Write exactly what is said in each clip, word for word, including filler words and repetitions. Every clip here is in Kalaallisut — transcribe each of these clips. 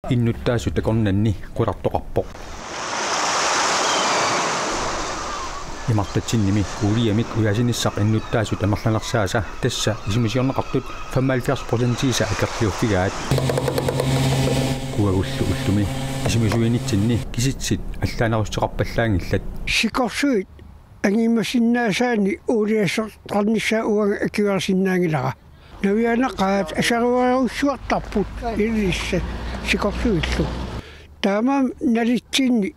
Innuttaasut akornanni qulartoqarpoq. Imartatsinnimi uuliamik ujaasinissaq innuttaasut amerlanersaasa tassa isumasiorneqartut femoghalvfjerds procentiisa akerliuffigaat. Uagullu ullumi isumasuinitsinni kisitsit allaanerussuteqarpallaanngillat. Sikorsuit angimasinnaasaanni uuliassartoqarnissaa uanga akuerisinnaanngilara. Navianaqaat asaruarujussuartarput ililissat sikorsuillu. Taamaammat nalitsinni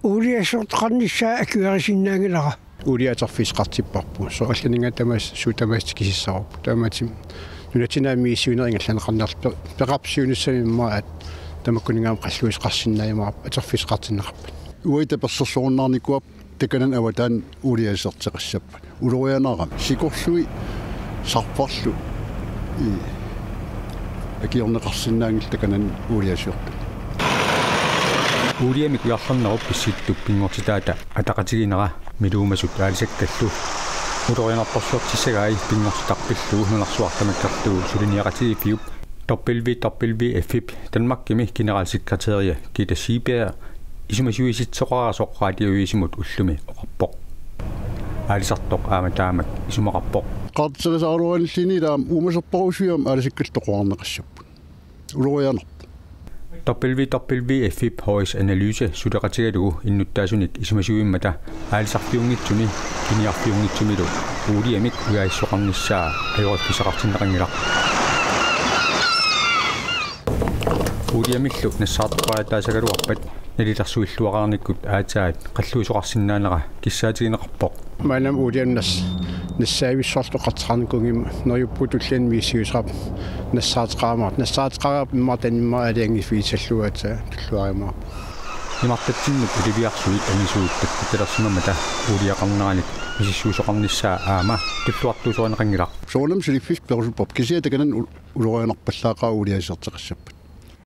uuliassartoqarnissaa akuerisinnaanngilara. Uulia atorfissaqartipparput. Soorlu allanngornissaq tamaasa suut tamaasa kisissavarput. Taamaattumik nunatsinni misissuineq ingerlanneqarnerlu pe-, peqarpoq siunissami immaqa aat tamakkuninnga aamma qalluisoqarsinnaajumaarput atorfissaqartinneqarpat. Uagut tapersersorunnaarnikuuarput takanani avataani uuliassartoqassappata. Ulorianarami sikorsui sarparlu i akiorneqarsinnaanngillat takanani uuliassiortut. Uuliamik ujarlernerup Pissuttup pinngortitaata ataqatigiinnera Miluumasut aalisakkallu ulorianartorsiortissagai pinngortitaq pillugu nunarsuaq tamakkerlugu suliniaqatigiiffiup W W F-ip Danmarkimi generalsekretæria Gitte Seeberg isumasuisitsoqarasoq radioavisimut ullumi oqarpoq. Aalisartoq aamma taamak isumaqarpoq. Qaartitserisaaraluarluni ilaam uumasorparusujaam aalisakkallu toqorarneqassapput. Ulorianarpoq. W W F-ip H S Analyse suleqatigalugu innuttaasunik isumasuimmata aalisarfiunngitsumi piniarfiunngitsumilu uuliamik ujaasissoqarnissaa ajoriffissaqartinneqanngilaq. Uuliamillu nassaartoqaataasagaluarpat nalilersuilluaqarnikkut aatsaat qalluisoqarsinnaanera kissaatigineqarpoq. Maannamut uuliamik nas-, nassaavissorlu oqartoqarnikuunngimmat neriuppunga tulliani misissuisoqarpoq nassaateqarmat. Nassaateqarmat immaqa taanna aalajangiiffigissallugu aatsaat tulluarimaarpoq. Imartatsinnut iliviarsuit angisuut takkuttalersimammata uuliaqarneranik misissuisoqarnissaa aamma tulluartuusorineqanngilaq. Soorunami suliffissaq perusuppara kisianni takanani u-, ulorianarpallaaqaaq uuliassartoqassappat.